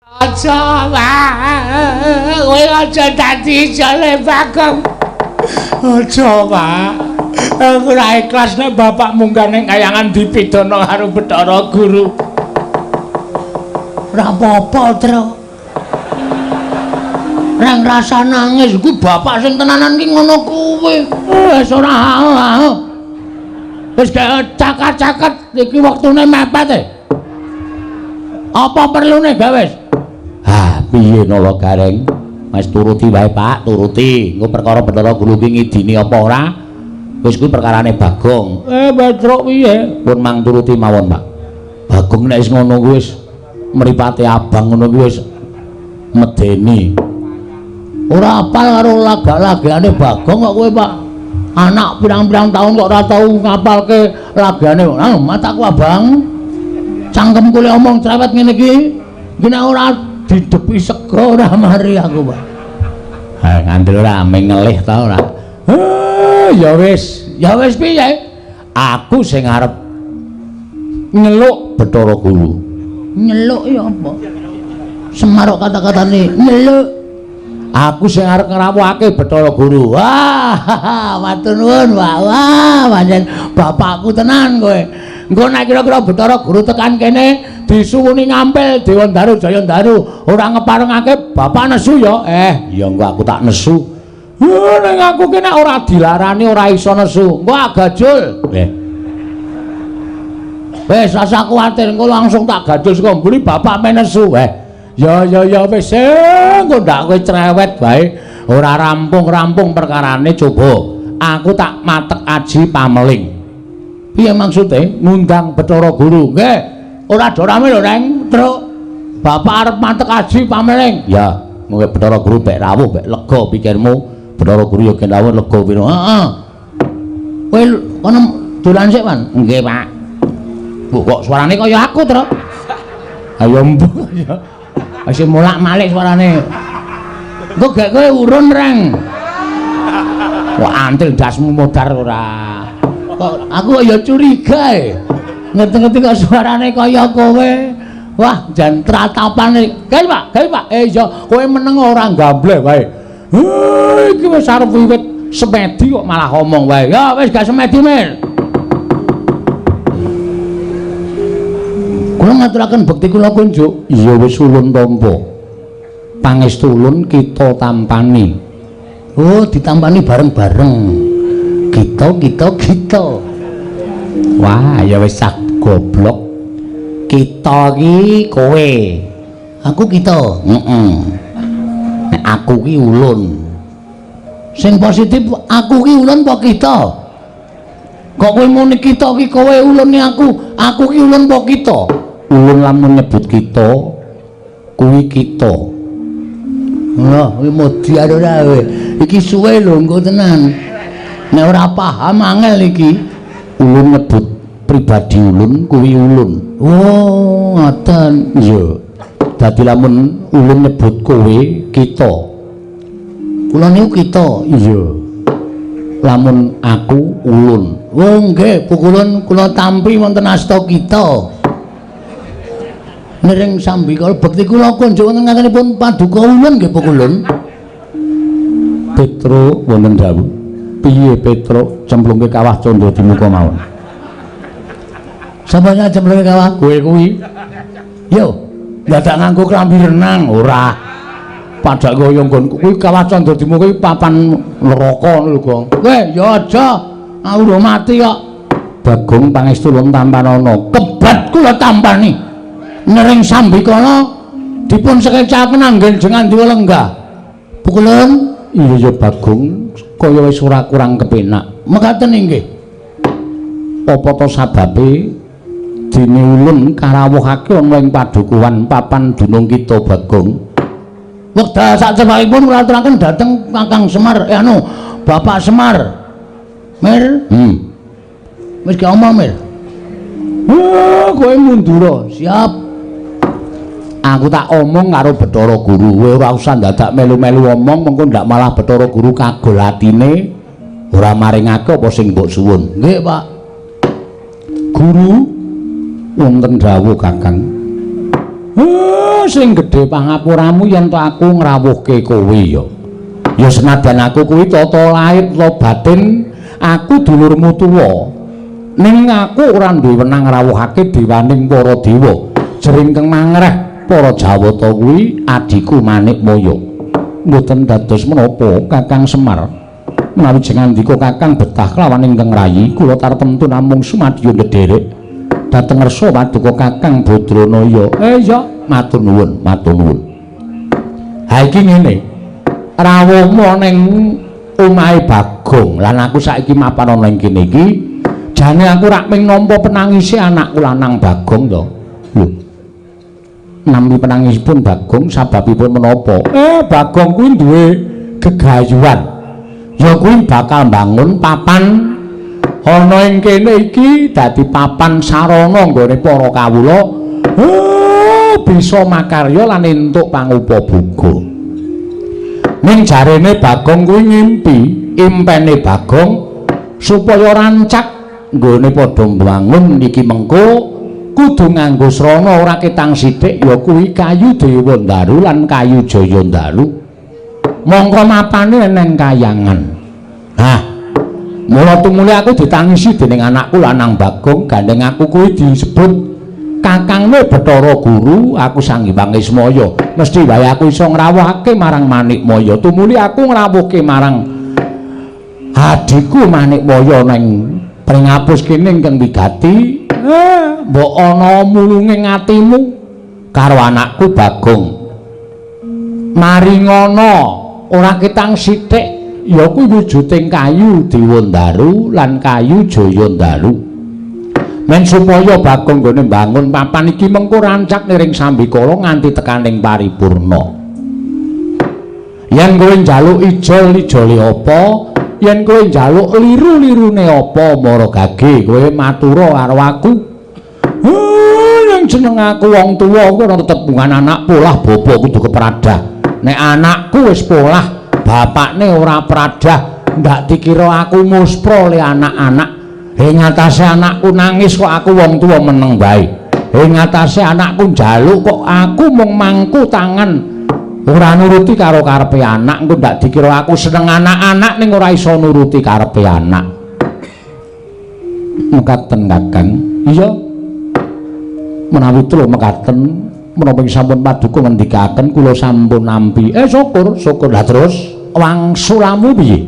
Aja, Pak. Kowe aja dadi jale Bagong. Aja, Pak. Aku ora ikhlas nek bapak munggah ning kayangan dipidana karo Bathara Guru. Ora apa-apa, Tru. Reng rasa nangis kuwi bapak sing tenanan ki ngono kuwi. Wis ora. Wis cakat-cakat iki wektune mepet e. Apa perlune gawe wis? Ha, piye Nala Gareng? Mas turuti wae, Pak, turuti. Engko perkara Bathara Guru ki ngidini apa ora? Wis kuwi perkarane Bagong. Eh, Petruk piye? Pun mang turuti mawon, Pak. Bagong nek wis ngono kuwi wis mripate abang ngono kuwi wis medeni. Ora apal karo lagak-lagane Bagong kok kowe, Pak. Anak pirang-pirang tahun kok ora tau ngapalke lagane. Ah, mataku abang. Cangkemku le omong cerewet ngene iki. Iki nek ora didepi sega ora mari aku, Pak. Ha, ngandel ora ming ngelih ta ora. Eh, ya wis, ya wis piye? Aku sing arep nyeluk Bathara Guru. Nyeluk ya apa? Semar kok kata-katane nyeluk. Aku sing arep ngrawuhake Bathara Guru. Wah, matur nuwun, Pak. Wah, pancen bapakku tenan kowe. Engko nek kira-kira Bathara Guru tekan kene disuwuni ngampil Dewa Ndaru Jaya Ndaru, ora ngeparengake bapak nesu ya. Eh, ya engko aku tak nesu. Ning aku ki nek ora dilarani ora iso nesu. Engko agajul. Eh. Wis rasa kuwatir engko langsung tak gajul saka mburi bapak men nesu. Eh. Ya ya ya wis engko ndak kowe cerewet wae. Ora rampung-rampung perkarane coba. Aku tak matek aji pameling. Piye maksude? Ngundang Bathara Guru. Nggih. Ora do rame lho, Reng. Truk. Bapak arep matek aji pameling. Ya, mungkin Bathara Guru bek rawuh bek lega pikirmu. Bathara Guru ya gen rawuh lega piro. Heeh. Kowe kono dolan sik, Wan. Nggih, Pak. Bu, kok suarane kaya aku, Truk? Ayo mbuh ya. Wis molak-malik suarane. Engko gek kowe urun, Reng. Wah, antil ndasmu modar ora. Kok aku ya curiga e. Ngerti-ngerti kok suarane kaya kowe. Wah, jan tratapane. Gawe, Pak, gawe, Pak. Eh iya, kowe meneng ora gambleh wae. Heh, iki wis arep wiwit semedi kok malah omong wae. Ya wis gak semedi, Mir. Kula ngaturaken bekti kula kunjuk. Iya wis ulun tampa. Pangestu ulun kita tampani. Oh, ditampani bareng-bareng. Kita kita kita. Wah, ya wis cah goblok. Kita ki kowe. Aku kita. Heeh. Nek aku ki ulun. Sing positif aku ki ulun apa kita? Kok kowe muni kita ki kowe ulune aku, aku ki ulun apa kita? Ulun lamun nyebut kita kuwi kita. Wah, kuwi modiar ora kowe. Iki suwe lho engko tenan. Nek ora paham angel iki. Ulun nyebut pribadi ulun kuwi ulun. Oh, ngoten. Iya. Dadi lamun ulun nyebut kowe kita. Kula niku kita. Iya. Lamun aku ulun. Oh nggih, pukulun kula tampi wonten asta kita. Nering sambikala bekti kula kunjuk wonten ngatenipun paduka ulun nggih pukulun. Petro wonten dawuh. Piye Petro cemplungke kawah candra di muka mawon. Sapa sing cemplungke kawah? Kowe kuwi. Yo, dadak nganggo klambi renang ora. Padha kaya nggon kuwi kawah candra di muka iki papan neraka ngono lho, Gong. Kowe ya aja. Aku urung mati kok. Bagong pangestu ulun tampanana. Kebat kula tampani. Nering sambikala dipun sekecaken anggen jengan diwa lenggah. Pukulun? Iya ya Bagong, kaya wis ora kurang kepenak. Mekaten inggih. Apa to sababe dene ulun karawuhake ana ing padukuhan papan dunung kita Bagong? Wekdal sacepakipun kula aturaken dhateng Kakang Semar, eh anu Bapak Semar. Mir? Wis gak omong, Mir. Wah, kowe mundura. Siap. Aku tak omong karo Bathara Guru, kowe ora usah dadak melu-melu omong, mengko ndak malah Bathara Guru kagol atine ora maringake apa sing mbok suwun. Nggih, Pak. Guru wonten dawuh, Kakang. Sing gedhe pangapuramu yen to aku ngrawuhke kowe ya. Ya senadyan aku kuwi tata lahir ta batin, aku dulurmu tuwa. Ning aku ora duwe wenang ngrawuhake dewaning para dewa. Jering kang mangreh para Jawata kuwi adhiku Manikmaya. Mboten dados menapa Kakang Semar. Menawi jengandika Kakang betah kelawan ingkang rayi, kula tartemtu namung sumadyo ndederek dhateng ngersa paduka Kakang Badranaya. Iya, matur nuwun, matur nuwun. Ha iki ngene. Rawuhmu ning omahe Bagong lan aku saiki mapan ana ing kene iki, jane aku rak ming nampa penangise anakku lanang Bagong to. Lho. Nampi penangisipun Bagong sababipun menapa? Bagong kuwi duwe gegayuhan. Ya kuwi bakal mbangun papan ana ing kene iki dadi papan sarana nggone para kawula bisa makarya lan entuk pangupaboga. Ning jarene Bagong kuwi ngimpi, impene Bagong supaya rancak nggone padha mbangun iki mengko kudu nganggo srana ora ketang sithik ya kuwi kayu Dewandaru lan kayu Jayandaru. Mongko mapane neng kayangan. Nah, mula tumuli aku ditangisi dening anakku lanang Bagong, gandeng aku kuwi disebut kakangne Bathara Guru, aku Sang Hyang Ismaya. Mesti wae aku iso ngrawuhake marang Manikmaya. Tumuli aku ngrawuhke marang adhiku Manikmaya neng pringapus kene ingkang wigati. Mbok ana mulunge atimu karo anakku Bagong. Maringana ora ketang sithik ya kuwi wujuding kayu Dewandaru lan kayu Jayandaru. Men supaya Bagong nggone mbangun papan iki mengko rancak niring sambikala nganti tekaning paripurna. Yen kowe njaluk ijol-ijole apa, yen kowe njaluk liru-lirune apa, mara gage kowe matura karo aku. Yen jeneng aku wong tuwa kuwi ora tepungan anak polah bapa kudu kepradah. Nek anakku wis polah, bapakne ora pradah, ndak dikira aku muspra le anak-anak. Ing atase anakku nangis kok aku wong tuwa meneng bae. Ing atase anakku njaluk kok aku mung mangku tangan ora nuruti karo karepe anak. Engko ndak dikira aku seneng anak-anak ning ora iso nuruti karepe anak. Mekaten Kakang. Iya. Menawi telu mekaten menapa sampun paduka ngendikaken kula sampun nampi. Syukur, syukur. Lah terus wangsulamu piye?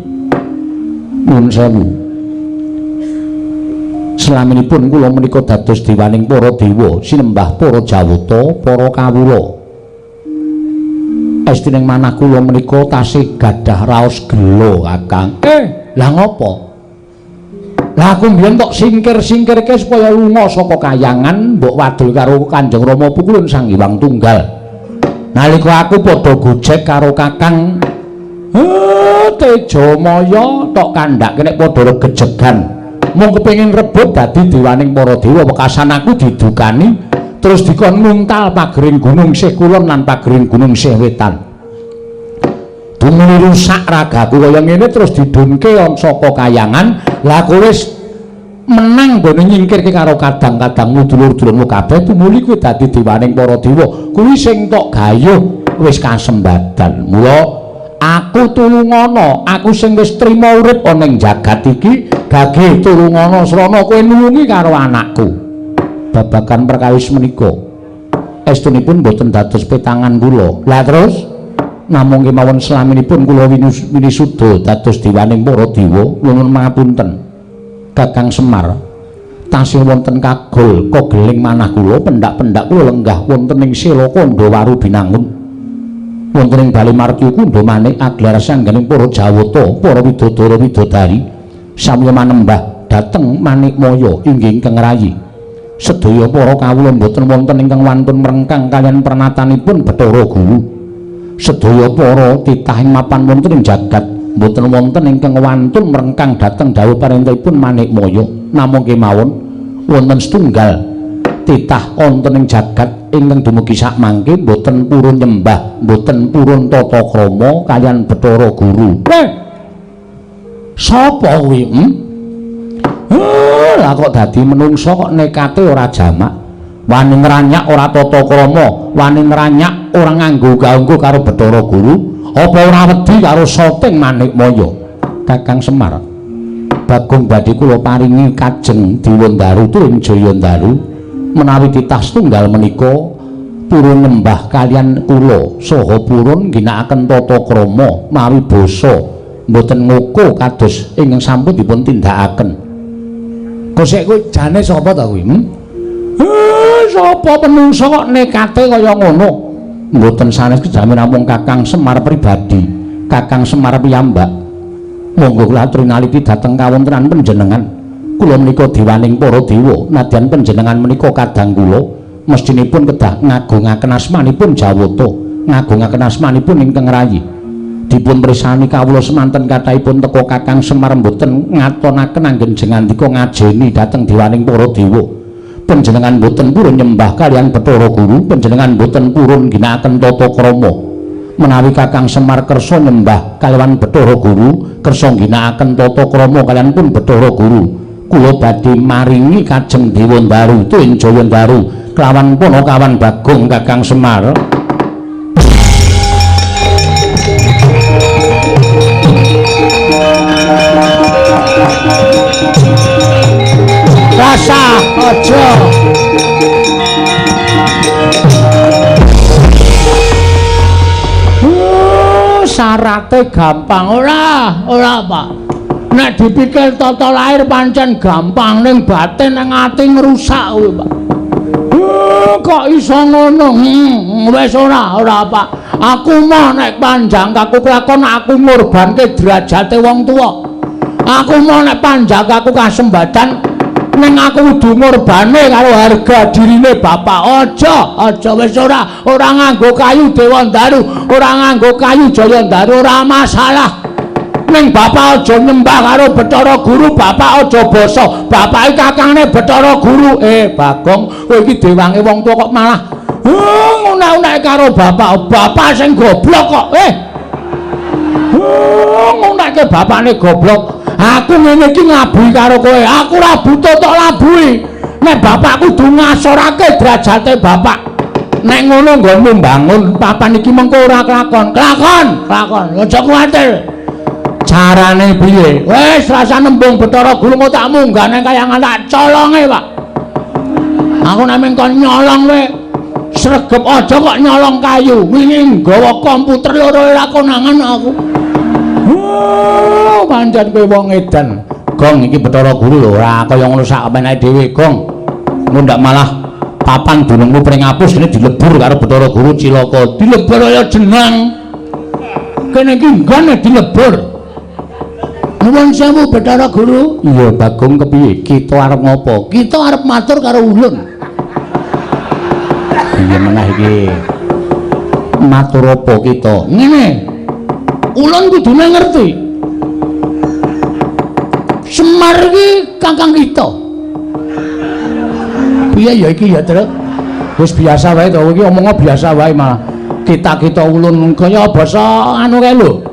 Nuwun sewu. Selaminipun kula menika dados dewaning para dewa, sinembah para jawata, para kawula. Estining manah kula menika tasih gadah raos gela, Kakang. Lah ngopo? Lah aku mbiyen tok singkir-singkirke supaya lunga saka kayangan, mbok wadul karo Kanjeng Rama Pukulun Sang Hyang Tunggal. Nalika aku padha gojek karo Kakang Tejamaya tok kandhake nek padha regejegan. Mung kepengin rebut dadi dewaning para dewa, wekasan aku didukani terus dikon nguntal pagering gunung sih kulon lan pagering gunung sih wetan. Tumuli rusak ragaku kaya ngene terus didunke saka kayangan. Lah aku wis menang nggone nyingkirke karo kadang-kadangmu dulur-dulurmu kabeh, tumuli kuwi dadi dewaning para dewa. Kuwi sing tok gayuh wis kasembadan. Mula aku tulungana, aku sing wis trima urip ana ing jagat iki, gage tulungana srana kowe nulungi karo anakku. Babagan perkawis menika estunipun boten dados petangan kula. Lah terus namung kemawon selaminipun kula winisuda dados dewaning para dewa, nuwun pangapunten Kakang Semar, tasih wonten kagol kogeling manah kula, pendak-pendak kula lenggah wonten ing Sela Kandha Binangun. Wonten ing Bale Martya Kundha Manik aglar sangganing para jawata, para widodara widodari samya manembah dhateng Manikmaya inggih ingkang rayi. Sedaya para kawula mboten wonten ingkang wantun mrengkang kaliyan pernatanipun Bathara Guru. Sedaya para titah ing mapan wonten ing jagat mboten wonten ingkang wantun mrengkang dhateng dawuh parentahipun Manikmaya. Namung kemawon wonten setunggal titah wonten ing jagat ingkang dumugi sakmangke mboten purun nyembah, mboten purun tata krama kaliyan Bathara Guru. Sapa kuwi? Lah kok dadi menungsa kok nekate ora jamak. Wani ngranyak ora tata krama, wani ngranyak ora nganggo gaunggo karo Bathara Guru, apa ora wedi karo soting Manikmaya? Kakang Semar, Bagong badhe kula paringi kajeng Dewandaru tuwin Jayandaru menawi titah setunggal menika purun nembah kalian kula saha purun ngginakaken tata krama mawi basa mboten ngoko kados ingkang sampun dipun tindakaken. Kosek kuwi jane sapa ta kuwi? Sapa menungsa kok nekate kaya ngono? Mboten sanes kejamen namung Kakang Semar pribadi, Kakang Semar piyambak. Monggo kula aturi naliti dhateng kawontenan panjenengan. Kula menika dewaning para dewa, nadyan panjenengan menika kadang kula mestinipun kedah ngagungaken asmanipun Jawata, ngagungaken asmanipun ingkang rayi. Dipun pirsani kawula semanten kathahipun teka Kakang Semar mboten ngatonaken anggen jengandika ngajeni dhateng dewaning para dewa. Panjenengan mboten purun nyembah kalian Bathara Guru, panjenengan mboten purun ngginakaken tata krama. Menawi Kakang Semar kersa nyembah kalian Bathara Guru, kersa ngginakaken tata krama kalian pun Bathara Guru, kula badhe maringi kajeng Dewandaru tuwin Jayandaru kelawan punakawan Bagong Kakang Semar. Rasa aja. Syarate gampang ora, ora Pak. Nek dipikir tata lahir pancen gampang, ning batin nang ati ngrusak kuwi Pak. Kok iso ngono? Wis ora, ora Pak. Aku mah nek panjang kaku kelakon aku ngorbanke derajate wong tuwa. Aku mah nek panjang kaku kasembadan ning aku kudu ngorbane karo harga dirine bapak. Aja, aja wis ora, ora nganggo kayu Dewandaru, ora nganggo kayu Jayandaru, ora masalah. Ning bapak aja nyembah karo Bathara Guru, bapak aja basa. Bapak iki kakangne Bathara Guru. Bagong, kowe iki dewange wong tuwa kok malah ngunek-unek karo bapak. Bapak sing goblok kok. Ngunekke bapakne goblok. Aku ngene iki nglabuhi karo kowe. Aku ora butuh tok labuhi. Nek bapak kudu ngasorake derajate bapak. Nek ngono nggonmu mbangun papan iki mengko ora kelakon. Kelakon, kelakon. Aja kuwatir. Carane piye? Wis rasa nembung Bathara Guru kok tak munggah nang kayangan tak colonge, Pak. Aku nek mung kon nyolong kowe sregep aja kok nyolong kayu. Wingi nggawa komputer loro ora konangan aku. Oh, pancen kowe wong edan. Gong iki Bathara Guru lho ora kaya ngono sak penake dhewe, Gong. Ngono ndak malah papan dunungmu pring apus kene dilebur karo Bathara Guru cilaka. Dilebur kaya jenang. Kene iki nggone dilebur. Nuwun sewu Bathara Guru. Iya, Bagong kepiye? Kita arep ngopo? Kita arep matur karo ulun. Iya meneh iki. Matur apa kita? Ngene. Ulun kudune ngerti. Semar iki kakang kita. Piye ya iki ya, Truk? Wis biasa wae to, iki omongnya biasa wae malah. Kita-kita ulun kaya basa anu kae lho.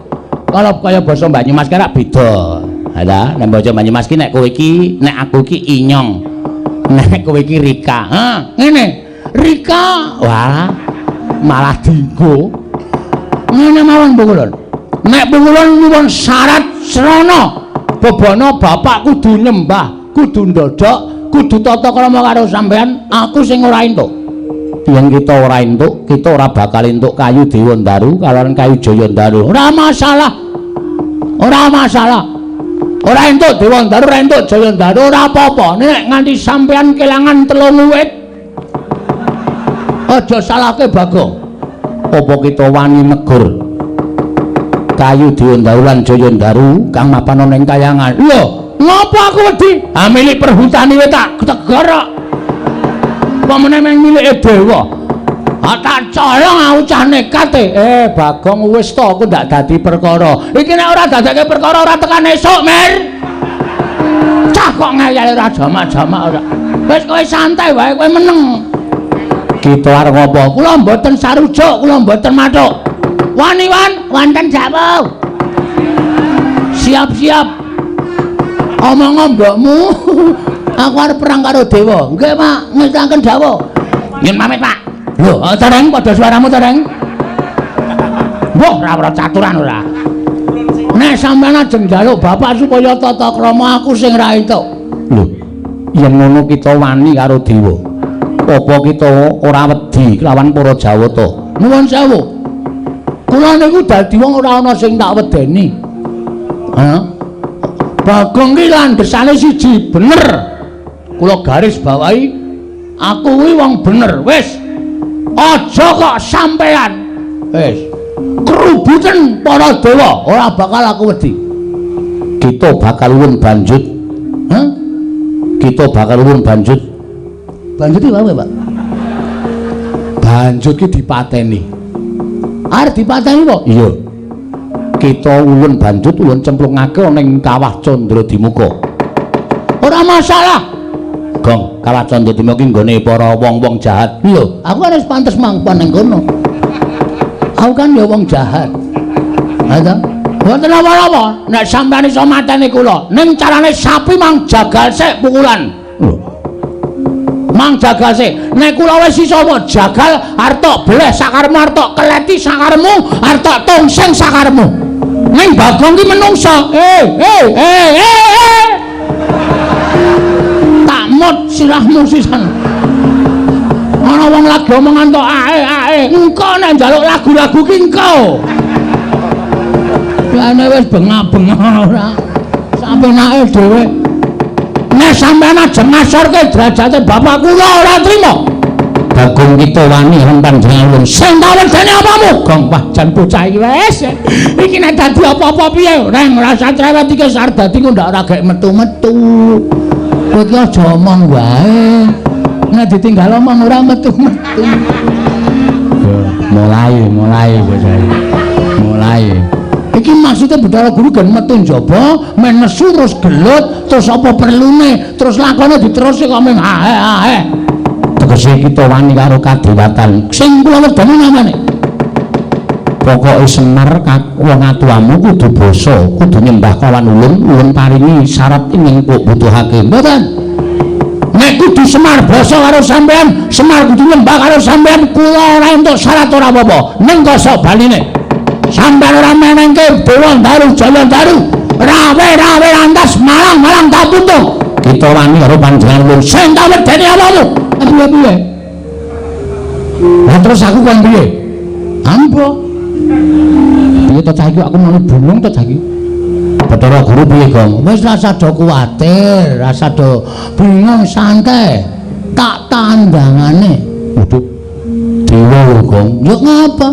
Kalau kaya basa Banyumas ki rak beda. Ha nek basa Banyumas ki nek kowe iki, nek aku iki inyong. Nek kowe iki Rika. Ha, ngene. Rika, wah malah dinggo. Ngene mawon pungulun. Nek pungulun nyuwun syarat srana bebana bapak kudu nyembah, kudu ndodhok, kudu tata krama karo sampean, aku sing ora entuk. Yen kita ora entuk, kita ora bakal entuk kayu Dewandaru kalawan kayu Jayandaru. Ora masalah. Ora masalah. Ora entuk Dewandaru, ora entuk Jayandaru, ora apa-apa. Nek nganti sampean kelangan 3 wit, aja salahke Bagong. Apa kita wani negur kayu Dewandaru lan Jayandaru kang mapan ana ing kayangan? Lho, ngopo aku wedi? Ha milik perhutani wae tak tegur kok. Apa meneh meng milike dewa? Ha tak colong aku cah nekat e. Bagong wis to aku ndak dadi perkara. Iki nek ora dadekke perkara ora tekan esuk, Mir. Cah kok ngeyel ora jamak-jamak ora. Wis kowe santai wae, kowe meneng. Kita arep ngopo? Kula mboten sarujuk, kula mboten mathuk. Wani wan, wonten dawuh. Siap-siap. Omong mbokmu. Aku arep perang karo dewa. Nggih, Pak, ngestanken dawuh. Yen pamit, Pak. Lho, tereng padha suaramu tereng. Wah, ora ora caturan ora. Nek sampeyan ajeng njaluk bapak supaya tata krama aku sing ra entuk. Lho, yen ngono kita wani karo dewa. Apa kita ora wedi kelawan para Jawata? Nuwun sewu. Kula niku dadi wong ora ana sing tak wedeni. Hah? Bagong ki landhesane siji, bener. Kula garis bawahi aku kuwi wong bener. Wis. Aja kok sampean. Wis. Kerubuten para dewa ora bakal aku wedi. Kita bakal ulun banjut. Hah? Kita bakal ulun banjut. Banjut iki apa, Pak? Banjut ki dipateni. Arep dipateni kok? Iya. Kita ulun banjut ulun cemplungake ana ing Kawah Candradimuka. Ora masalah. Gong, Kawah Candradimuka ki nggone para wong-wong jahat. Lho, aku kan wis pantes mangkon ning kono. Aku kan ya wong jahat. Ha ta? Mboten apa-apa, nek sampeyan iso mateni kula, ning carane sapi mang jagal sik pukulan. Lho. Mang jagal sik. Nek kula wis iso kok jagal arep tok bleh sakaremu, arep tok keleti sakaremu, arep tok tongseng sakaremu. Ning Bagong ki menungsa. Eh. Tak mut sirahmu sisan. Ana wong lagi omongan tok ae ae. Engko nek njaluk lagu-lagu ki engko. Lane wis bengak-bengok ora. Sampenake dhewe. Nek sampeyan ajeng ngasorke derajate bapak kula ora trima. Bagong kita wani lan panjenengan ulun. Sing tak wedeni apamu? Gong wah jan bocah iki wis. Iki nek dadi apa-apa piye? Reng ora usah cerewet iki wis arep dadi kok ndak ora gek metu-metu. Kowe iki aja omong wae. Nek ditinggal omong ora metu-metu. Mulai bocah iki. Mulai. Iki maksudnya Bathara Guru gen metu njaba, men nesu terus gelut, terus apa perlune, terus lakone diteruske kok mung ae ae. Tegese kita wani karo kadewatan. Sing kula wedeni namane. Pokoke Semar wong atuwamu kudu basa, kudu nyembah kawan ulun, ulun paringi syarat ing kok butuhake. Mboten. Nek kudu Semar basa karo sampean, Semar kudu nyembah karo sampean, kula ora entuk syarat ora apa-apa. Ning kosok baline. Sampeyan ora menengke Dewa Ndaru Jaya Ndaru, rawe-rawe lantas malang-malang tak puntung. Kita wani karo panjenengan ulun. Sing tak wedeni awakmu. Piye-piye? Lah terus aku kon piye? Ambo. Piye to cah iki aku mau bunung to cah iki? Bathara Guru piye, Gong? Wis rasa do kuwatir, rasa do bingung santai. Tak tandangane. Waduh. Dewa lho, Gong. Yo ngapa?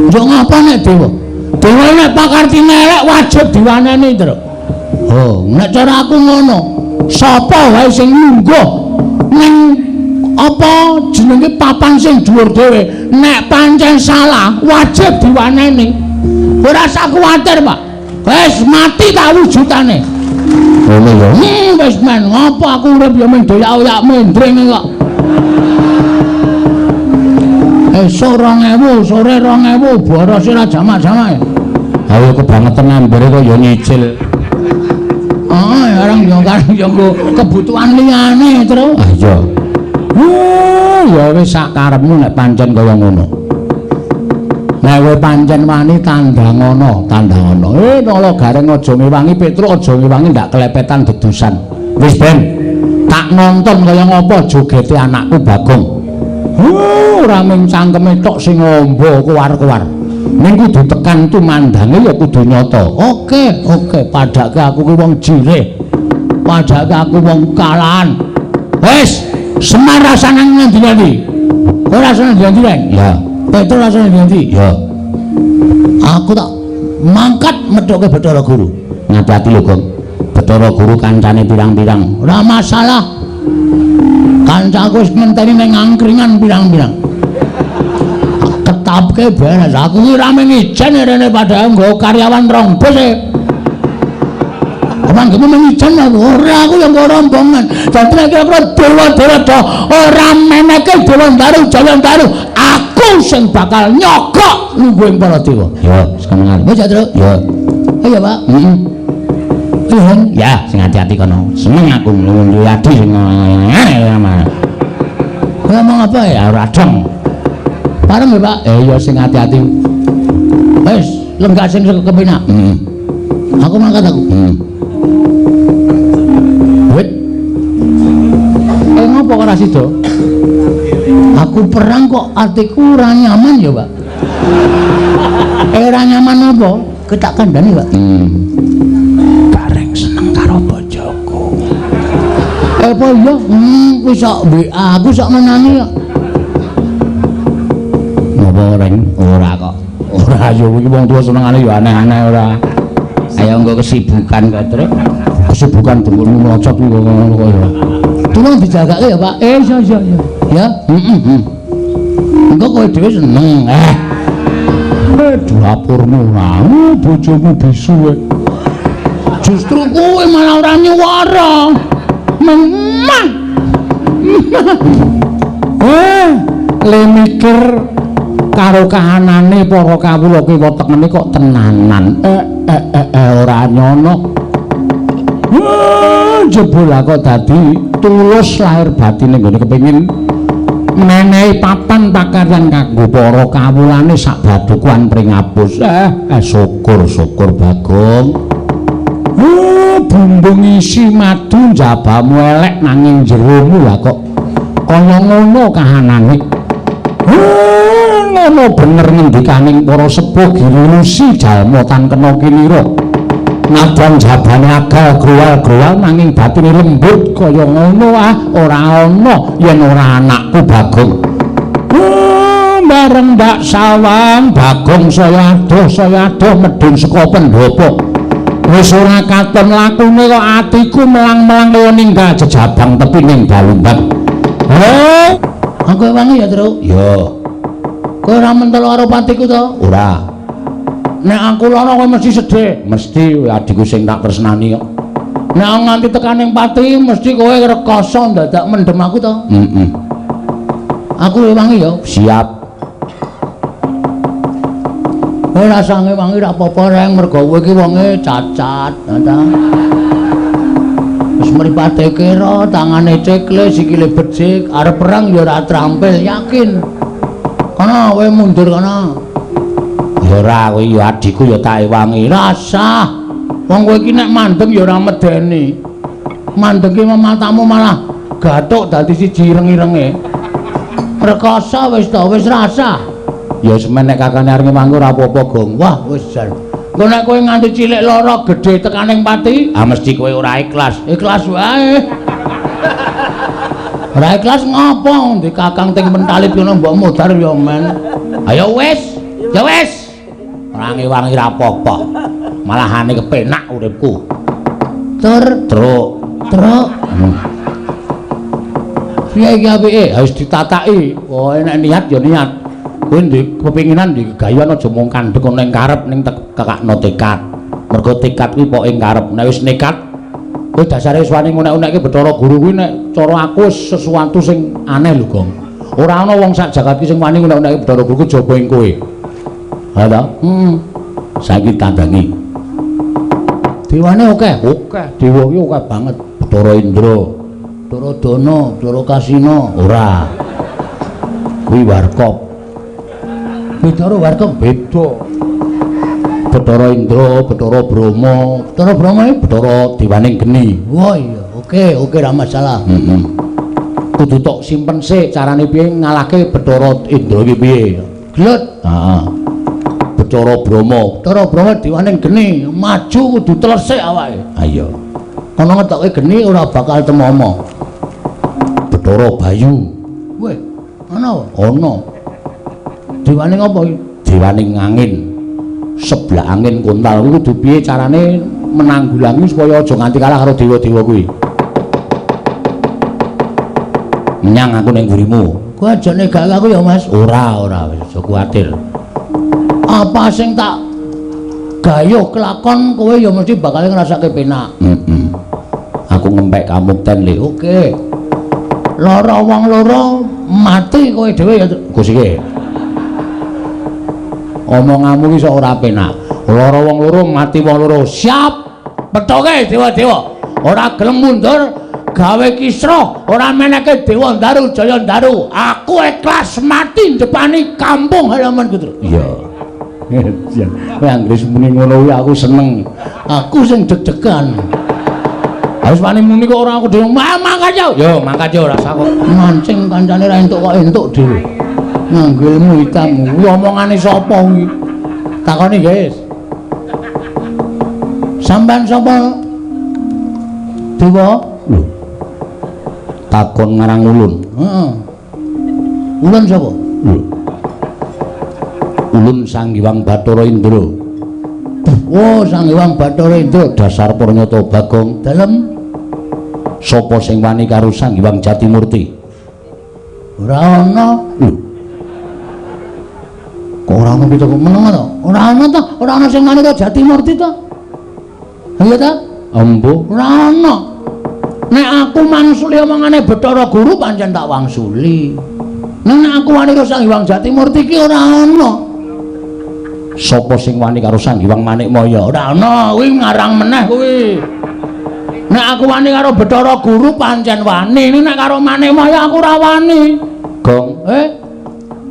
Yo ngapa nek dewa? Dewa nek pakartine elek wajib diwaneni, Tru. Oh, nek cara aku ngono. Sapa wae sing lungguh ning apa jenenge papan sing dhuwur dhewe, nek pancen salah wajib diwaneni. Ora usah kuwatir, Pak. Wis mati tak wujudane. Ngono ya. Wis men ngopo aku urip ya men doyak-oyak mendring kok. Esuk 2000, sore 2000, boros ora jamak-jamak. Ayo kebangetan ambere kok ya nyicil. Ah, orang yo kan yo kebutuhan liyane, Tru. Ah iya. Ya wis sak karepmu nek pancen kaya ngono. Nek kowe pancen wani tandhangono, tandhangono. Nala Gareng aja ngewangi, Petruk aja ngewangi ndak kelepetan dedusan. Wis ben tak nonton kaya ngapa jogete anakku Bagong. Ora mung cangkeme tok sing ngombo kuwar-kuwar. Ning kudu tekan tumandange ya kudu nyata. Oke, oke, padake aku ki wong jirih. Padake aku wong kalahan. Wis, Semar rasane ngendi-endi? Ora rasane ngendi-endi, Reng? Ya. Petruk rasane ngendi? Ya. Aku tak mangkat methuke Bathara Guru. Ngati-ati lho, Gong. Bathara Guru kancane pirang-pirang. Ora masalah. Kancaku wis ngenteni ning angkringan pirang-pirang. Ketapke beres. Aku ki ora mung ijen rene padahal nggo karyawan rong bus e. Omang gemu mung ijen aku. Ora, aku yang nggo rombongan. Dadi nek kira-kira dewa-dewa do ora meneke Dewa Ndaru Jaya Ndaru, aku sing bakal nyogok lungguhing para dewa. Ya, semengan. Wis ya, Truk? Ya. Iya, Pak. Heeh. Ya, sing hati-hati kono. Seneng aku ngunduh adi sing. Ngomong apa ya? Ora dong. Bareng ya, Pak? Ya sing ati-ati. Wis, lenggah sing kepenak. Heeh. Aku mangkat aku. Heeh. Wit. Ngopo ora sida? Aku perang kok atiku ora nyaman ya, Pak. Ora nyaman apa? Ketak kandhani, Pak. Bareng seneng karo bojoku. Apa iya? Wis sak WA aku sak menangi kok. Ngopo reng? Ora kok. Ora yo iki wong tuwa senengane yo aneh-aneh ora. Ayo nggo kesibukan kok, Truk. Kesibukan dengkulmu mlocot kuwi ngono kok ya. Tolong dijagake ya, Pak. Iya iya iya. Ya, heeh. Engko kowe dhewe seneng. Dapurmu ora, bojomu bisu. Justru kowe malah ora nyuwara. Memang. Le mikir karo kahanane para kawula kiwa tengene kok tenanan. Ora nyono. Jebul kok dadi tulus lahir batine nggone kepengin menehi papan pakaryan kanggo para kawulane sak badukuan pringapus. Syukur-syukur Bagong. Bumbung isi madu njabamu elek nanging jeromu lah kok kaya ngono kahanane. Ngono bener ngendikaning para sepuh girilusi jalma tan kena kinira. Nadyan jabane agal growal-growal nanging batine lembut kaya ngono ora ana yen ora anakku Bagong. Bareng ndak sawang Bagong saya adoh medhun saka pendhapa. Wis ora katon lakune kok atiku melang-melang kaya ninggal jejabang tepi ning balumbang. Aku ewangi ya, Truk. Ya. Kowe ora mentolo karo patiku to? Ora. Nek aku lara kowe mesti sedih. Mesti adikku sing tak tresnani kok. Nek nganti tekan ning pati mesti kowe rekoso ndadak mendem aku to? Heeh. Aku ewangi ya. Siap. Kowe rasa ngewangi ra apa-apa reng mergo kowe iki wonge cacat, ta. Wis mripate kira, tangane cekle, sikile becik, arep perang ya ora trampil, yakin. Kono kowe mundur kono. Ya ora, kowe ya adikku ya tak ewangi. Rasah. Wong kowe iki nek mandeng ya ora medeni. Mandeng ki matamu malah gathuk dadi siji ireng-irenge. Rekoso wis to, wis rasah. Ya semen nek kakane arep ngewangi ora apa-apa, Gong. Wah, wis jan. Engko nek kowe nganti cilik lara gedhe tekaning pati, mesti kowe ora ikhlas. Ikhlas wae. Ora ikhlas ngopo? Ndi kakang ting mentalit ngono mbok modar ya men. Ayo wis, ya wis. Ora ngewangi ra apa-apa. Malahane kepenak uripku. Tur, truk, truk. Piye iki apike? Harus ditataki. Pokoke nek niat ya niat. Kowe ndek kepinginan ndek gayuhan aja mung kandhek ana ing karep ning tekakno tekad. Mergo tekad kuwi pokoke ing karep. Nek wis nekat, kowe dasare wis wani ngunek-unekke Bathara Guru kuwi nek cara aku sesuatu sing aneh lho, Gong. Ora ana wong sak jagat iki sing wani ngunek-unekke Bathara Guru kejaba ing kowe. Ha ta? Heeh. Saiki tandangi. Dewane akeh, akeh. Dewa iki akeh banget. Bathara Indra, Bathara Dana, Bathara Kasina. Ora. Kuwi warkop. Bathara Warkop beda. Bathara Indra, Bathara Brahma, Bathara Brahma iki Bathara dewaning geni. Wah iya, oke, oke ra masalah. Heeh. Kudu tok simpen sik carane piye ngalahke Bathara Indra iki piye. Gelut. Heeh. Bathara Brahma, Bathara Brahma dewaning geni, maju kudu telesik awake. Ha iya. Kono ngetoke geni ora bakal temomo. Bathara Bayu. Weh, ana? Ana. Dewaning apa iki? Dewaning angin. Sebelah angin kontal kuwi kudu piye carane menanggulangi supaya aja nganti kalah karo dewa-dewa kuwi. Menyang aku ning mburimu. Kowe aja negake aku ya, Mas. Ora, ora wis aja kuwatir. Apa sing tak gayuh kelakon kowe ya mesti bakal ngrasake penak. Heeh. Aku ngempek kamukten le. Oke. Lara wong loro mati kowe dhewe ya Gus iki. Omonganmu iki sok ora penak. Lara wong loro mati wong loro. Siap. Pethoke dewa-dewa. Ora gelem mundur, Gawe kisruh ora meneke Dewa Ndaru Jaya Ndaru. Aku ikhlas mati ndepani kampung halaman Truk. Iya. Kowe anggere muni ngono kuwi aku seneng. Aku sing deg-degan. Harus wani muni kok ora aku dhewe. Mangkat yo. Yo, mangkat yo rasa kok. Mancing kancane ra entuk kok entuk dhewe. Nganggo ilmu hitam. Kuwi omongane sapa kuwi? Takoni, guys. Sampeyan sapa? Dewa? Lho. Takon ngarang ulun. Heeh. Ulun sapa? Lho. Ulun Sang Hyang Bathara Indra. Oh, Sang Hyang Bathara Indra dasar pranyata Bagong. Dalem sapa sing wani karo Sang Hyang Jatimurti? Ora ana. Lho. Kok ora ana pitu meneng to? Ora ana to, ora ana sing wani karo Jatimurti to. Iya ta? Embuh, ora ana. Nek aku mangsuli omongane Bathara Guru pancen tak wangsuli. Nek aku wani karo Sang Hyang Jatimurti ki ora ana. Sapa sing wani karo Sang Hyang Manikmaya? Ora ana, kuwi ngarang meneh kuwi. Nek aku wani karo Bathara Guru pancen wani, nek karo Manikmaya aku ora wani. Gong,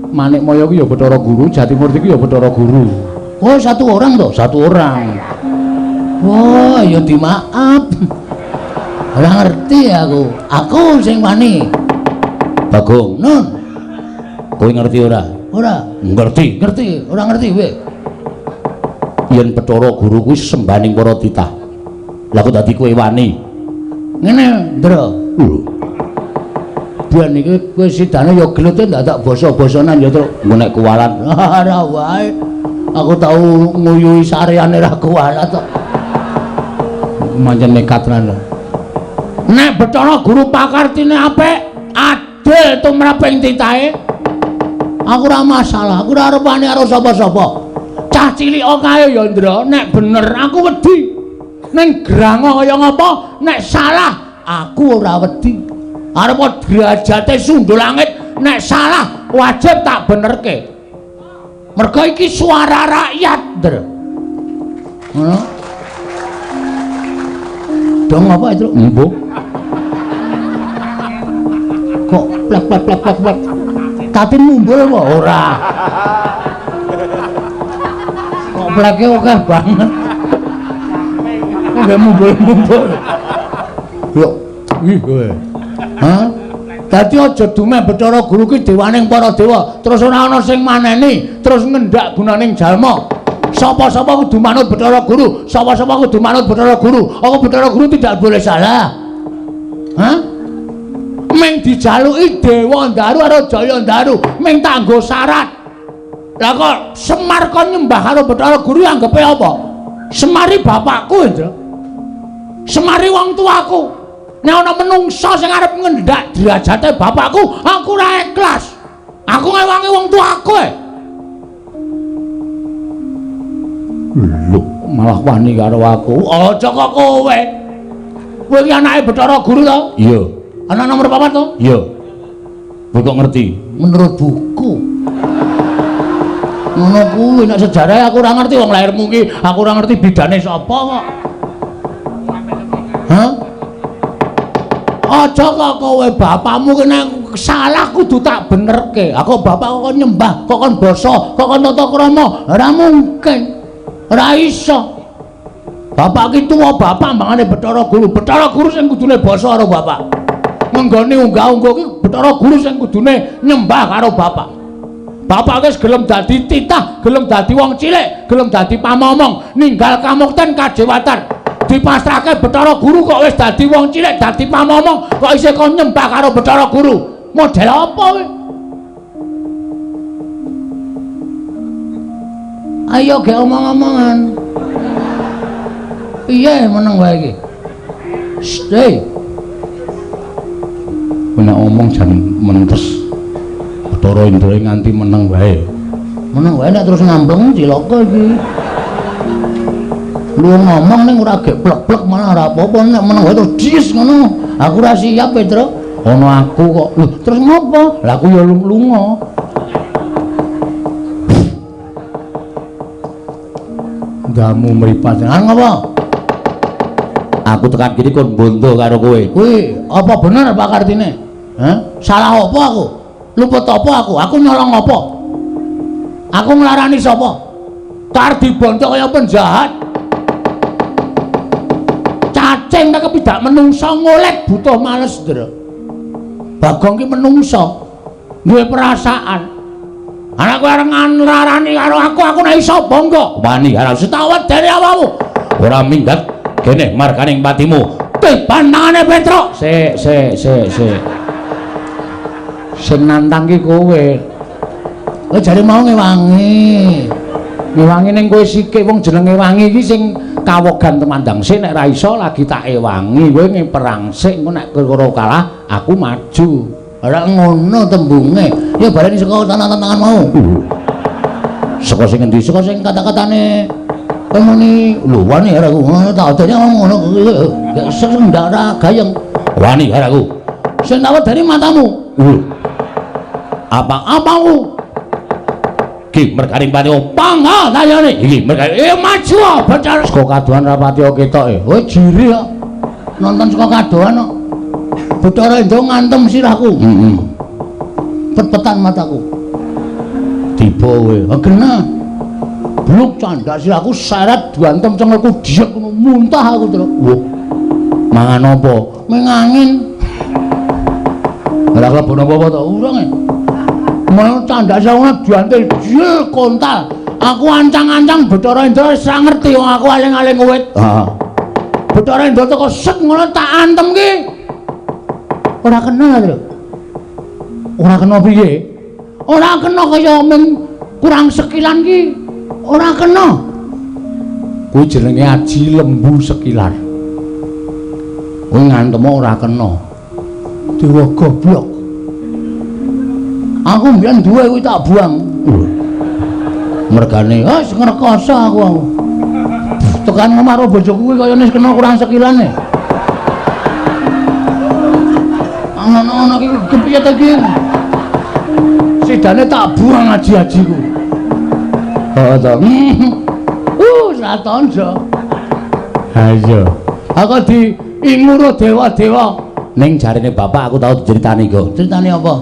Manikmaya kuwi ya Bathara Guru, Jatimurti kuwi ya Bathara Guru. Oh, satu orang to? Satu orang. Wah, ya dimaaf. Ora ngerti aku. Aku sing wani. Bagong, Nun. Kowe ngerti ora? Ora. Ngerti. Ngerti, ora ngerti kowe. Yen Bathara Guru kuwi sembaning para titah. Lah kok dadi kowe wani? Ngene, Ndra. Lho. Biyen iki kowe sidane ya gelute ndak basa-basanan ya, Truk. Engko nek kuwalat ora wae. Aku tau nguyuhi sareane ra kuwalat kok. Mancen nekat tenan. Nek Bathara Guru pakartine apik, adil tumraping titahe. Aku ora masalah, aku ora arep wani karo sapa-sapa. Cah cilik kae ya, Ndra, nek bener aku wedi. Ning grango kaya ngapa, nek salah aku ora wedi. Arep derajate sundul langit, nek salah wajib tak benerke. Mergo iki suara rakyat, Ndra. Ngono. Dong apa itu? Embuh. Kok plek plek plek plek plek. Tatin mumbul apa? Ora. Kok pleke akeh banget. Kok gak mumbul-mumbul. Yo, ih kowe. Hah? Dadi aja dumeh Bathara Guru ki dewaning para dewa, terus ora ana sing maneni, terus ngendak gunaning jalma. Sapa-sapa kudu manut Bathara Guru, sapa-sapa kudu manut Bathara Guru. Apa Bathara Guru tidak boleh salah? Hah? Meng dijaluki Dewa Ndaru karo Jaya Ndaru, meng tanggo syarat. Lah kok Semar kon nyembah karo Bathara Guru anggepe apa? Semari bapakku, Indra. Semari wong tuaku. Nek ana menungsa sing arep ngendak derajate bapakku, aku ora ikhlas. Aku ngewangi wong tuaku. Lho, malah wani karo aku. Aja kok kowe. Kowe iki anake Bathara Guru to? Iya. Anak nomor 4 to? Iya. Kowe kok ngerti? Menurut buku. Ngono kuwi nek sejarah aku ora ngerti wong lahirmu ki, aku ora ngerti bidane sapa kok. Hah? Aja kok kowe bapakmu ki nek salah kudu tak benerke. Aku bapak kok nyembah, kok kon basa, kok kon tata krama, ora mungkin. Ora iso. Bapak ki tuwa bapak mangane Bathara Guru. Bathara Guru sing kudune basa karo bapak. Ngenggone unggah-ungguh ki Bathara Guru sing kudune nyembah karo bapak. Bapak wis gelem dadi titah, gelem dadi wong cilik, gelem dadi pamomong, ninggal kamukten kajewatan. Dipasrahke Bathara Guru kok wis dadi wong cilik, dadi pamomong, kok isih kon nyembah karo Bathara Guru. Model apa kowe? Ayo ge omong-omongan. Piye meneng wae iki? Stay. Nek omong jan mentes. Bathara Indra nganti meneng wae. Meneng wae nek terus ngambleng cilaka iki. Lu ngomong ning ora gek plek-plek malah ora apa-apa, nek meneng wae terus dis ngono. Aku ora siap, Petro. Ana aku kok. Lho, terus ngopo? Lah aku ya lunga. Ndamu mripat. Ah ngopo? Aku tekan kene kon bondo karo kowe. Kuwi apa bener Pak Kartine? Hah? Salah apa aku? Luput apa aku? Aku nyolong apa? Aku nglarani sapa? Kardi bondo kaya penjahat. Cacing tak kepidak menungso ngolet butuh males, Ndra. Bagong ki menungso duwe perasaan. Anak kowe arep nglarani karo aku nek iso bangga. Wani karo tak wedeni awakmu. Ora minggat kene marganing patimu. Tiban tangane Petruk. Sik sik sik sik. Sing nantang ki kowe. Kowe jare mau ngewangi. Ngewangi ning kowe sithik wong jenenge wangi iki sing kawogan temandang sik nek ra iso lagi tak ewangi. Kowe ngeperang sik engko nek kira kalah aku maju. Ora ngono tembunge. Ya bareng saka tangan-tangan mau. Saka sing endi? Saka sing kata-katane kowe muni lho wani karo aku. Tak adane ngomong ngono. Sing ndak ora gayeng. Wani karo aku. Sing tak wedeni matamu. Apa-apamu? Ki merganing patimu. Pangga tayane. Iki merganing. Maju Bathara. Saka kadohan rapati ketoke. Oh jiri kok. Nonton saka kadohan kok. Bathara Indra ngantem sirahku. Heeh. Pet-petan mataku. Tiba kowe. Genah. Bluk candak sirahku seret diantem cengelku diek ngono muntah aku terus. Wah. Mangan apa? Mengangin. Ora klebon apa-apa to? Urung e. Mau candak sirahku diantil jil kontal. Aku ancang-ancang Bathara Indra wis ora ngerti wong aku aling-aling wit. Heeh. Bathara Indra teko set ngono tak antem ki. Ora kena lho. Ora kena piye? Ora kena kaya mung kurang sekilan ki. Ora kena. Kuwi jenenge aji lembu sekilan. Kuwi ngantem ora kena. Dewa goblok. Aku mbiyen duwe kuwi tak buang. Mergane wis ngrekoso aku. Tekan omah karo bojoku kuwi kaya wis kena kurang sekilane. Ngono-ngono iki kepiye ta iki? Sidane tak buang aji-ajiku. Heeh to. Satonjo. Ha iya. Aku diinguro dewa-dewa. Ning jarene bapak aku tau diceritani kok. Critane apa?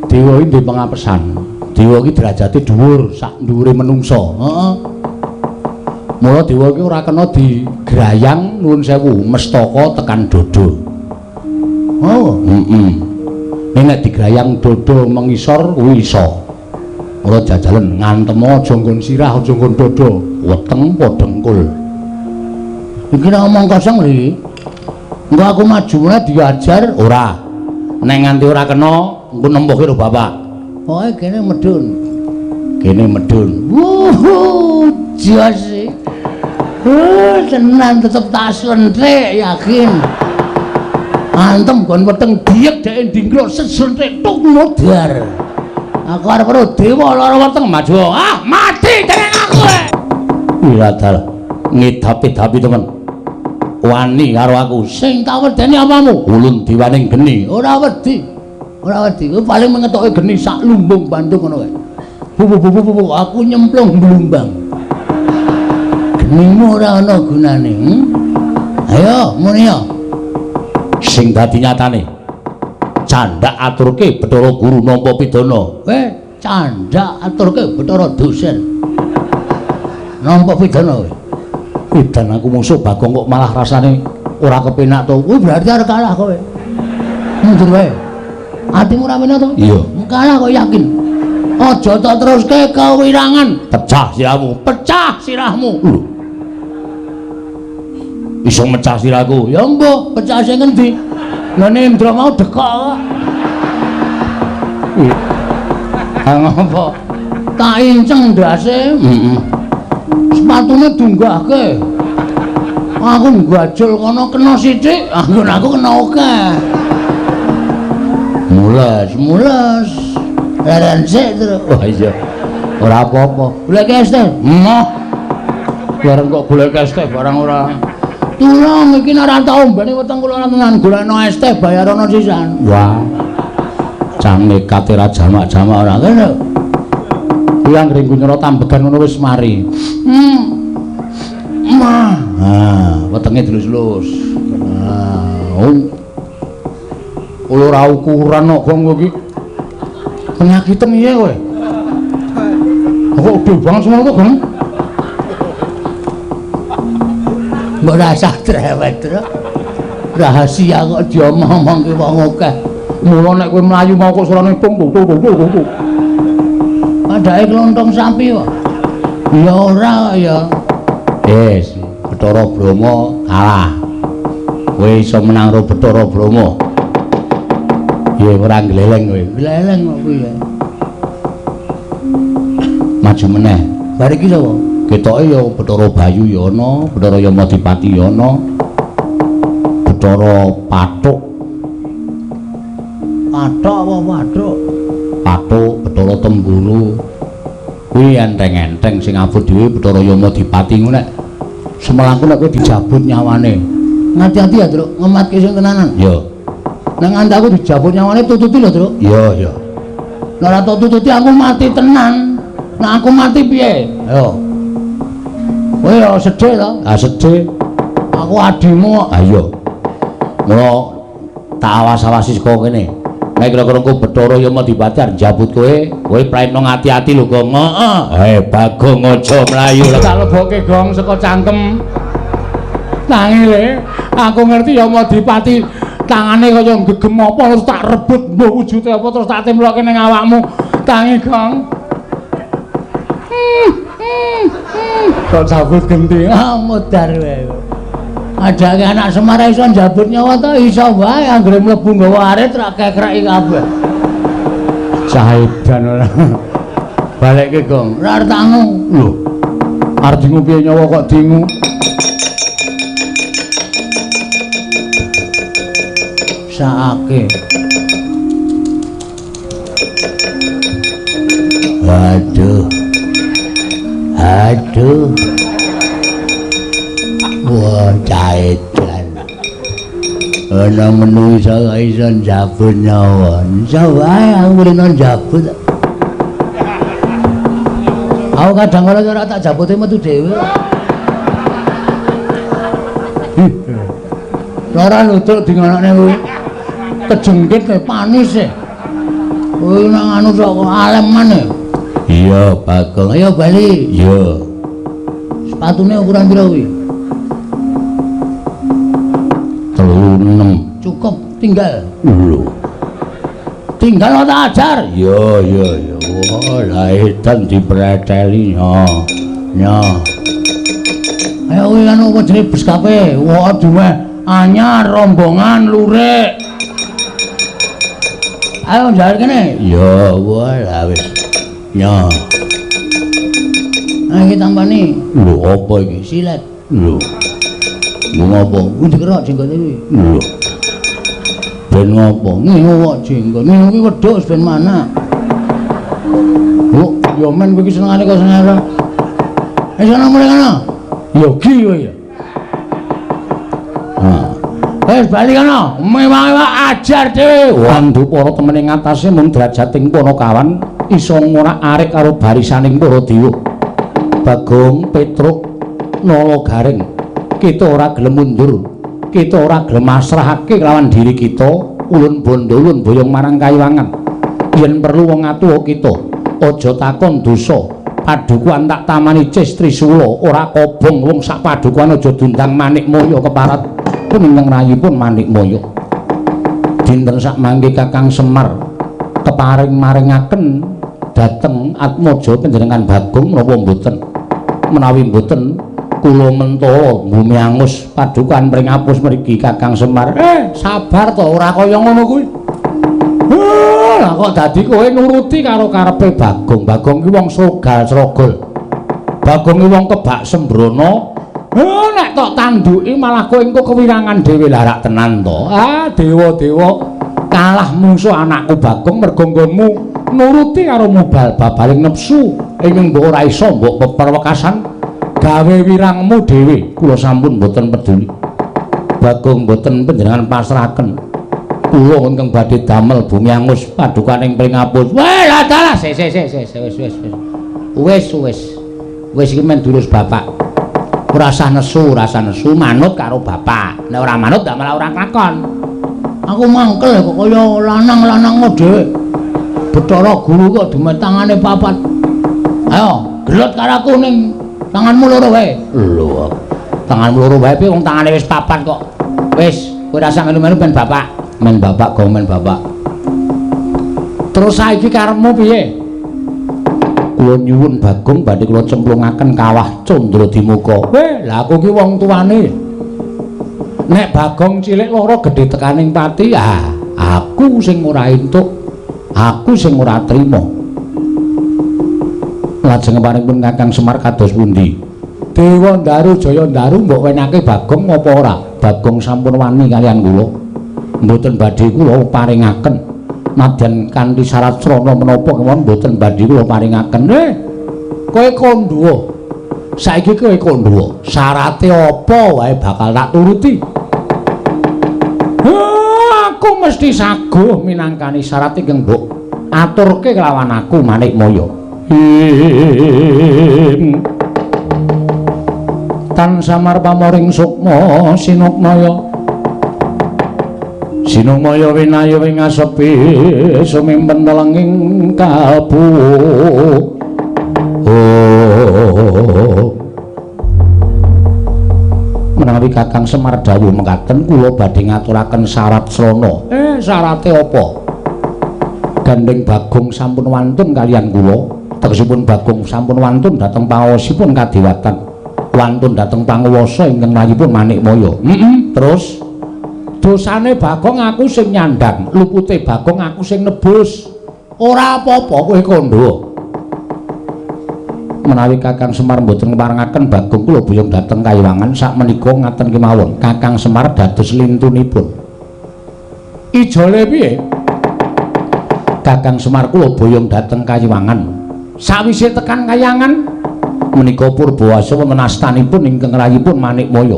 Dewa iki duwe pengapesan. Dewa iki derajate dhuwur sak dhuwure menungsa. Heeh. Mula dewa iki ora kena digrayang nuwun sewu mestaka tekan dodo. Oh, heeh. Ning nek digrayang dodo mengisor kuwi iso. Ora jajalen ngantem aja nggon sirah, aja nggon dodo, weteng apa dengkul. Iki nek omong kosong lho iki. Engko aku maju meneh diajar ora. Nek nganti ora kena, engko nempuhke karo bapak. Pokoke kene medhun. Kene medhun. Wuh, jos. Tenan tetep tak slenthik yakin. Antem gon weteng diek dhek ndingkluk seslenthik tuk modar. Aku arep karo dewa lara weteng maju. Ah, mati dening aku. Wiradal ngedapi-dapi temen. Wani karo aku. Sing tak wedeni apamu? Ulun diwaning geni. Ora wedi. Ora wedi. Kowe paling mengetoke geni sak lumbung Bandung ngono kae. Bu bu bu bu aku nyemplung blumbang. Genimu ora ana gunane. Ayo muni ya. Sing dadi nyatane candhak aturke Bathara Guru nampa pidana. Kowe candhak aturke Bathara dosen nampa pidana kowe. Edan aku musuh Bagong kok malah rasane ora kepenak to. Kuwi berarti arep kalah kowe. Mundur wae. Atimu ora penak to? Iya. Kalah kok yakin. Aja tak teruske kewirangan. Pecah sirahmu, pecah sirahmu. Lho. Iso mecah sirahku. Ya mbuh, pecah sing ngendi? Lah Indra mau dekok kok. Ha ngopo? Tak inceng ndase. Heeh. Sepatune dunggahke. Aku nggajul kono kena sithik, anggon aku kena akeh. Mules, mules. Leren sik terus. Wah iya. Ora apa-apa. Golek es teh. Emoh. Bareng kok golek es teh barang ora. Tulung iki nek ora tau ombene weteng kula tenan golekno es teh bayarono sisan. Wah. Cang nekate ra jamak-jamak ora kene. Kuwi anggere nyerot ambegan ngono wis mari. Mah. Ha, wetenge dilus-lus. Ha, oh. Ora ukuran kok gong kowe iki. Penyakiten piye kowe? Kok gede banget semono to, Gong? Mbok rasah trewet, Truk. Rahasia kok diomong-omongke wong akeh. Mula nek kowe mlayu mau kok suarane tung tung tung tung tung. Padake klontong sapi kok. Ya ora ya. Wis, Bathara Brahma kalah. Kowe iso menang karo Bathara Brahma. Ya ora gleleng kowe. Gleleng kok piye? Maju meneh. Bar iki sapa? Ketoke ya Bathara Bayu ya ana, Bathara Yamadipati ya ana. Bathara Pathuk. Pathuk apa Pathuk? Pathuk, Bathara Temburu. Kuwi enteng-enteng sing abot dhewe Bathara Yamadipati ngono nek semelangku nek kowe dijabut nyawane. Ngati-ati ya, Truk, ngematke sing tenanan. Iya. Nek nganti aku dijabut nyawane tututi lho, Truk. Iya, iya. Nek ora tok tututi aku mati tenan. Nek aku mati piye? Ayo. Kowe ya sedih to? Ah sedih. Aku adimu. Ah iya. Mula tak awas-awasi saka kene. Nek kira-kira engko Bathara Yamadipati arep njabut kowe, kowe praipno ngati-ati lho, Gong. Heeh. Eh, Bagong aja mlayu. Tak lebokke gong saka cangkem. Tangi le, aku ngerti Yamadipati tangane kaya gegem apa terus tak rebut mbuh wujude apa terus tak temploke ning awakmu. Tangi, Gong. Kok jabut genti? Ah, modar wae. Adake anak Semar iso njabut nyawa to iso wae anggere mlebu nggawa arit ra kekreki kabeh. Cahedan ora. Balekke, Gong. Ora arep tangu. Lho. Arep dingu piye nyawa kok dingu? Saake. Waduh. Aduh. Wah, caedan. Ana menungsa kok iso njabut nyawa. Iso wae aku rene njabut. Aku kadang kala ora tak jabute metu dhewe. Ora nutuk di ngonokne kuwi. Kejengkit panis e. Kuwi nang anu tok aleman e. Iya, Bagong. Ayo bali. Iya. Sepatune ukuran pira kuwi? 36. Cukup, tinggal. Lho. Tinggal tak ajar. Iya, iya, iya. Wah, lah edan dipreteli ya. Ya. Ayo kuwi anu apa jenenge bus kape. Wah, duwe anyar rombongan lurik. Ayo njaluk kene. Iya, wah lah wis. Ya. Ayo iki tampani. Lho, apa iki? Silet. Lho. Lho ngopo? Kuwi dikerok jenggote kuwi. Lho. Ben ngopo? Ngingu kok jenggot. Ngingu kuwi wedhus ben mana? Oh, ya men kowe iki senengane kok seneng. Eh sono mulih kono. Yogi kowe ya. Ha. Wis bali kono. Mewah-mewah ajar dhewe. Wandu para temen ing atase mung drajating Panakawan iso ngorak-arik karo barisaning para dewa. Bagong, Petruk, Nala Gareng. Kita ora gelem mundur. Kita ora gelem masrahake kelawan diri kita, ulun bondo ulun boyong marang kayiwangan. Yen perlu wong atuwa kita, aja takon dosa. Padukuhan tak tamani Cis Trisula, ora kobong wong sak padukuhan aja diundang Manikmaya keparat. Kuning rayipun Manikmaya. Dinten sak mangke Kakang Semar keparing maringaken dhateng Atmaja panjenengan Bagong menapa mboten? Menawi mboten kula mentala bumi angus padukan pringapus mriki Kakang Semar. Sabar to, ora kaya ngono kuwi. Lah kok dadi kowe nuruti karo karepe Bagong. Bagong ki wong srogal-srogol. Bagong ki wong kebak sembrono. Nek tok tanduki malah kowe engko kewirangan dhewe. Lah rak tenan to. Ah, dewa-dewa kalah mungsuh anakku Bagong mergo nggonmu nuruti karo mubal babaling nepsu ingkang mbok ora iso mbok peperwekasan gawe wirangmu dhewe. Kula sampun mboten peduli. Bagong mboten panjenengan pasrahaken. Kula ingkang badhe damel bumi angus padukaning pringapus. Weh, lah dalah sik sik sik sik wis wis wis. Wis wis. Wis iki men durus bapak. Ora usah nesu, ora usah nesu, manut karo bapak. Nek ora manut ndak malah ora kelakon. Aku mangkel kok kaya lanang-lanang dhewe. Bathara Guru kok dumet tangane papat. Ayo, gelut karo aku ning tanganmu loro wae. Lho, tanganmu loro wae piye wong tangane wis papat kok. Wis, kowe ora usah melu-melu ben bapak. Men bapak go men bapak. Terus saiki karepmu piye? Kula nyuwun Bagong badhe kula cemplungaken kawah Candradimuka. Weh, lha aku ki wong tuane. Nek Bagong cilik loro gedhe tekaning pati, ah, aku sing ora entuk. Aku sing ora trima. Lajeng paringipun Kakang Semar kados pundi? Dewa Ndaru Jaya Ndaru mbok wenake Bagong apa ora? Bagong sampun wani kalian kula. Mboten badhe kula paringaken. Nadyan kanthi syarat srana menapa kemawon mboten badhe kula paringaken. Kowe kandha. Saiki kowe kandha. Syarate apa wae bakal tak turuti. Aku mesti saguh minangkani syarat ingkang mbok aturke kelawan aku Manikmaya. Tan samar pamoring sukma sinukmaya. Sinukmaya winaya wing asepi sumimpen telenging kalbu. Oh. Menawi Kakang Semar dawuh mekaten kula badhe ngaturaken syarat srana. Syarate apa? Gandeng Bagong sampun wantun kalian kula. Tegesipun Bagong sampun wantun dhateng pangaosipun kadewatan. Wantun dhateng panguwasa ingkang rayipun Manikmaya. Terus dosane Bagong aku sing nyandhang, lupute Bagong aku sing nebus. Ora apa-apa kowe kandha. Menawi Kakang Semar mboten ngparengaken Bagong kula boyong dhateng Kayiwangan sakmenika ngaten kemawon. Kakang Semar dados lintunipun. Ijole piye? Kakang Semar kula boyong dhateng Kayiwangan. Sawise tekan Kayangan menika purbawasa wonten astanipun ingkang rayipun Manikmaya.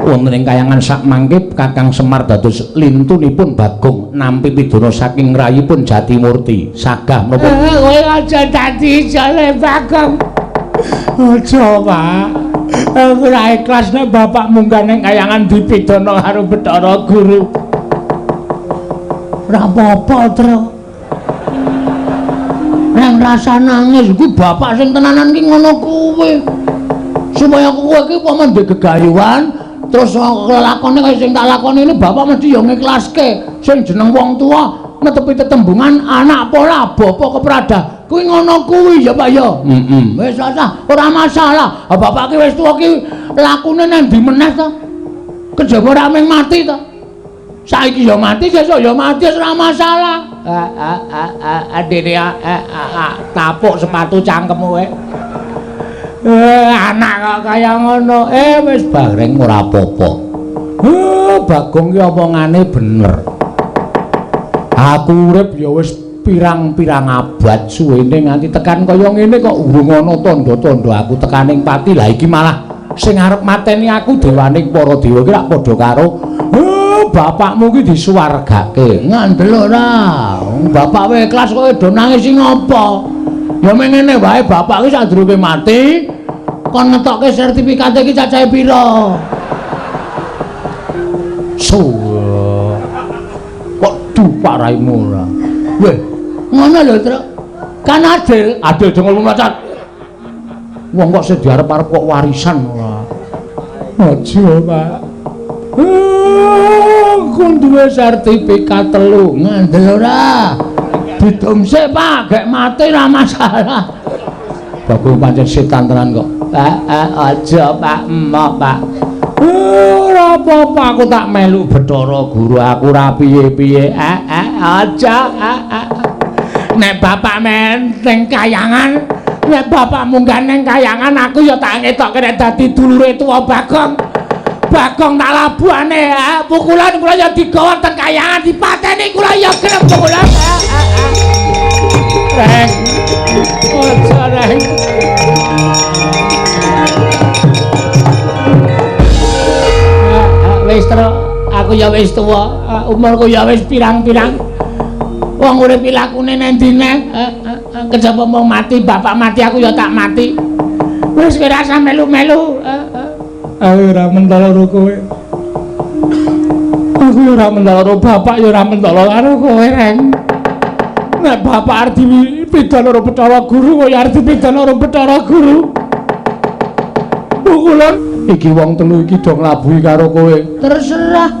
Wonten ing Kayangan sakmangke Kakang Semar dados lintunipun Bagong nampi pidana saking rayipun Jatimurti. Sagah menapa? Kowe aja dadi ijole Bagong. Aja, Pak. Aku ora ikhlas nek bapak munggah ning Kayangan dipidana karo Bathara Guru. Ora apa-apa, Tru. Nang rasa nangis iku bapak sing tenanan ki ngono kuwi. Supaya kowe iki upama ndek gegayuhan terus lelakone kaya sing tak lakoni ini bapak mesti ya ngiklaske. Sing jeneng wong tua netepi tetembungan anak pola bapak keprada kuwi ngono kuwi ya Pak ya. Wis ora masalah. Bapak ki wis tuwa ki lakune nang ndi meneh to? Kejaba ora mung mati to. Saiki ya mati, sesuk ya mati, ora masalah. Dene tapuk sepatu cangkemmu kowe. Anak kok kaya ngono. Wis bareng ora apa-apa. Bagong ki omongane bener. Aku urip ya wis pirang-pirang abad suwene nganti tekan kaya ngene kok urung ana tandha-tandha aku tekaning pati. Lah iki malah sing arep mateni aku dewaning para dewa iki rak padha karo bapakmu ki disuwargake. Ngandel ora? Bapak wae ikhlas kowe do nangis sing apa? Ya mengene wae bapak ki sadurunge mati kon ngetokke sertifikate iki cacahe pira? Kok dupak raimu ora? Weh, ngono lho, Truk. Kan adil, adil dengkul mlacat. Wong kok sing diarep-arep kok warisan ora. Aja, Pak. Aku duwe sertifikat 3, ngandel ora? Didum sik, Pak, gek mati ora masalah. Bagong pancen setan tenan kok. Aja, Pak, emoh, Pak. Ora apa-apa aku tak melu Bathara Guru, aku ora piye-piye. Aja. Nek bapak men ning Kayangan, nek bapak munggah ning Kayangan aku ya tak ngetokke nek dadi dulure tuwa Bagong. Bagong tak labuhane, pukulan kula ya digawa teng Kayangan dipateni kula ya gelem pukulan. Reng. Aja reng. Wis terus aku ya wis tuwa, umurku ya wis pirang-pirang. Wong urip lakune nang ndi neh? Kejaba mau mati, bapak mati aku ya tak mati. Wis kowe rasa melu-melu. Aku ora mentolo karo kowe. Aku ora mentolo karo bapak, ya ora mentolo karo kowe, Reng. Nek bapak arep dipidana karo Bathara Guru, kowe arep dipidana karo Bathara Guru. Pukulan iki wong telu iki do nglabuhi karo kowe. Terserah.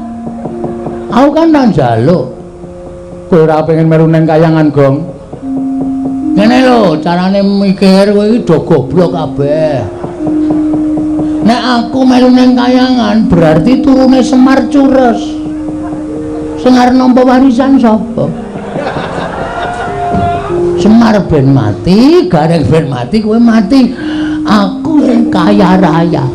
Aku kan nang njaluk. Kowe ora pengen melu nang kayangan, Gong. Ngene lho, carane mikir kowe iki do goblok kabeh. Nek aku melu nang kayangan berarti turune Semar cures. Sing arep nampa warisan sapa? Semar ben mati, Gareng ben mati, kowe mati. Aku sing kaya raya.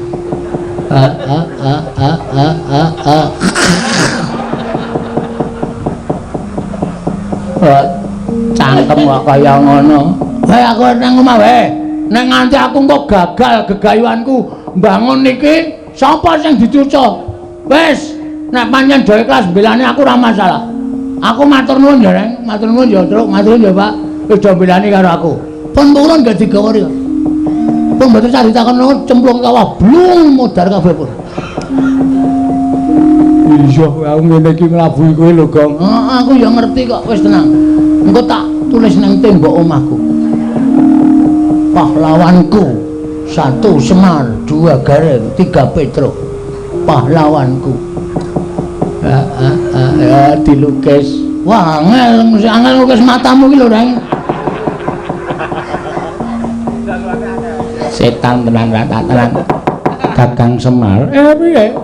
Cangkem kok kaya ngono. Wae aku nang omah wae. Nek nganti aku engko gagal gegayuanku mbangun iki, sapa sing dicuca? Wis, nek pancen do ikhlas mbelani aku ora masalah. Aku matur nuwun ya, Reng. Matur nuwun ya, Truk. Matur nuwun ya, Pak. Wis do mbelani karo aku. Pun purun gak digawa ya. Pun mboten sah ditakon cemplung kawah blung modar kabeh pun. Iya, aku ngene iki nglabuhi kowe lho, Gong. Heeh, aku ya ngerti kok, wis tenang. Engko tak tulis nang tembok omahku. Pahlawanku 1 Semar, 2 Gareng, 3 Petruk. Pahlawanku. Ya dilukis. Wah, angel, angel nglukis matamu iki lho, Reng. Setan tenan rata tenan. Kakang Semar, piye?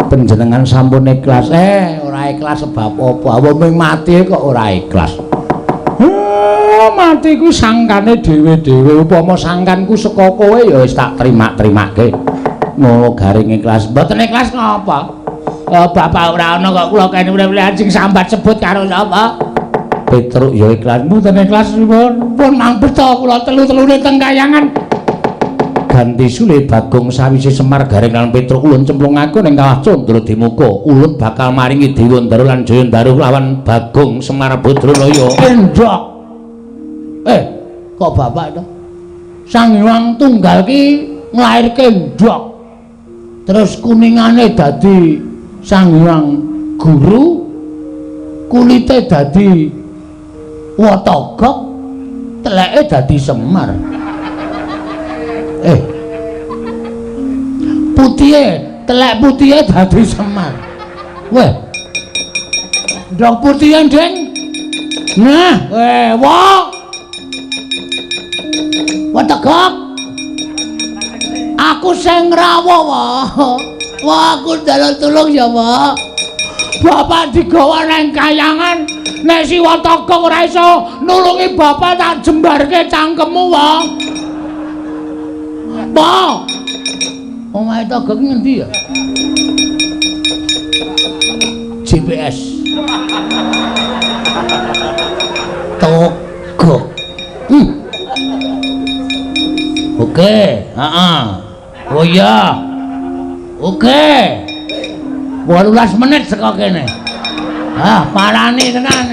Panjenengan sampun ikhlas. Ora ikhlas sebab apa? Wong ming mati kok ora ikhlas. Mati ku sangkane dhewe-dhewe. Upama sangkanku saka kowe ya wis tak terima-terimake. Ngono garing ikhlas. Mboten ikhlas ngapa? Bapak ora ana kok kula kene urip sing sambat sebut karo sapa? Petruk ya ikhlas. Mboten ikhlas pun mangbeto kula telu-telune teng kayangan. Ganti sule Bagong sawise Semar Gareng lan Petruk ulun cemplung aku ning kawah Condro Dimuka. Ulun bakal maringi Dewandaru lan Jayandaru lawan Bagong Semar Badranaya. Endhok. Kok bapak to? Sang Hyang Tunggal ki nglairke endhok. Terus kuningane dadi Sang Hyang Guru, kulite dadi Watagok, teleke dadi Semar. Putihe, telek putihe dadi Semar. Weh. Ndok putihe, Ding. Nah, weh, wah. Watagok. Aku sing ngrawuh, wah. Wah, aku njaluk tulung ya, Pak. Bapak digawa nang kayangan, nek si Watagok ora iso nulungi bapak tak jembarke cangkemmu, wah. Pak. Omahe Togok ngendi ya? GPS. Togok. Oke, heeh. Oh iya. Oke. 18 menit saka kene. Ah, parani tenan.